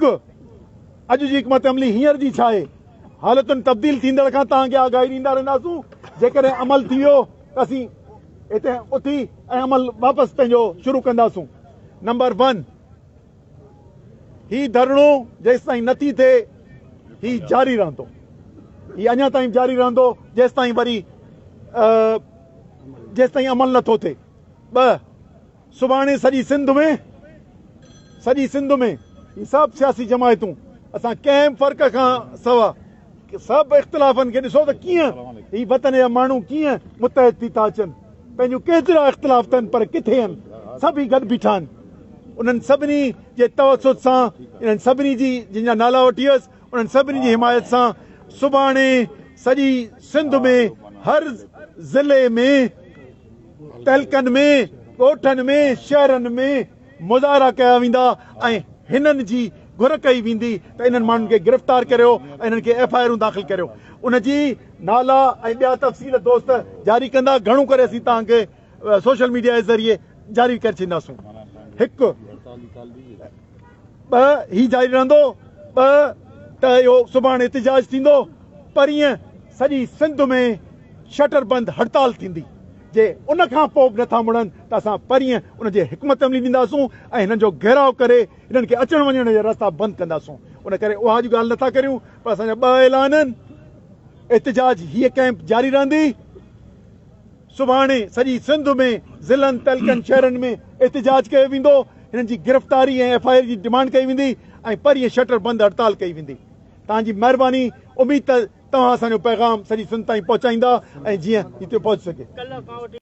هڪ، اڄ جي حڪمت عملي هينئر جي ڇا آهي؟ حالتن تبديل ٿيندڙ کان توهان کي آگاهي ڏيندا رهنداسون. جيڪڏهن عمل ٿي ويو ته اسين هتي اٿي ۽ عمل واپس پنهنجو شروع ڪنداسون. نمبر ون، هي ڌرڻو جيستائين نه ٿي ٿئي هي جاري رهندو. هي اڃا تائين جاري رهندو جيستائين وري جيستائين عمل نه ٿو ٿئي. ٻه، سڀاڻي سڄي سنڌ ۾ سڄي سنڌ ۾ هي سڀ سياسي جماعتون اسان ڪنهن به فرق کان سوا سڀ اختلافن کي ڏسو ته ڪيئن هي وطن جا ماڻهو ڪيئن متحد ٿي ٿا اچن پنهنجون ڪيترا اختلاف اٿن پر ڪٿي آهن سڀ ئي گڏ بيٺا آهن انهن سڀني جي توسط سان انهن سڀني جي جن جا نالا وٺي ويس انهن سڀني جي حمايت سان سڀاڻي سڄي سنڌ ۾ هر ضلعي ۾ تعلقن ۾، ڳوٺن ۾، شهرن ۾ مظاهرا ڪيا ويندا ۽ هنن جي گهر ڪئي ويندي ته انهن ماڻهن کي گرفتار ڪريو ۽ انهن کي ايف I آرون داخل ڪريو. ان جي نالا ۽ ٻيا تفصيل دوست جاري ڪندا. گهڻو ڪري اسين توهان کي سوشل ميڊيا جي ذريعي جاري ڪري ڇڏينداسون. هڪ. ٻه، هي جاري رهندو. ٻه، ته اهو سڀاڻي احتجاج ٿيندو. پرينء سڄي سنڌ ۾ شٽر بند هڙتال ٿيندي. جي ان کان پوء به نٿا مڙن ته اسان پرينء ان جي حڪمت عملي ڏينداسون ۽ هنن جو گهيراء ڪري هنن کي اچڻ وڃڻ جا رستا بند ڪنداسون. ان ڪري اها اڄ ڳالهه نٿا ڪريون پر اسان جا ٻه اعلان آهن. احتجاج هيء ڪئمپ جاري رهندي. سڀاڻي سڄي سنڌ ۾ ضلعن، تعلقن، شهرن ۾ احتجاج ڪيو ويندو، هنن جي گرفتاري ۽ ايف I R جي ڊمانڊ ڪئي ويندي ۽ پرينء شٽر بند هڙتال ڪئي ويندي. توهان جي مهرباني، اميد ته توهان اسان جو پيغام سڄي سنڌ تائين پهچائيندا ۽ جيئن هتي پهچي سگهي.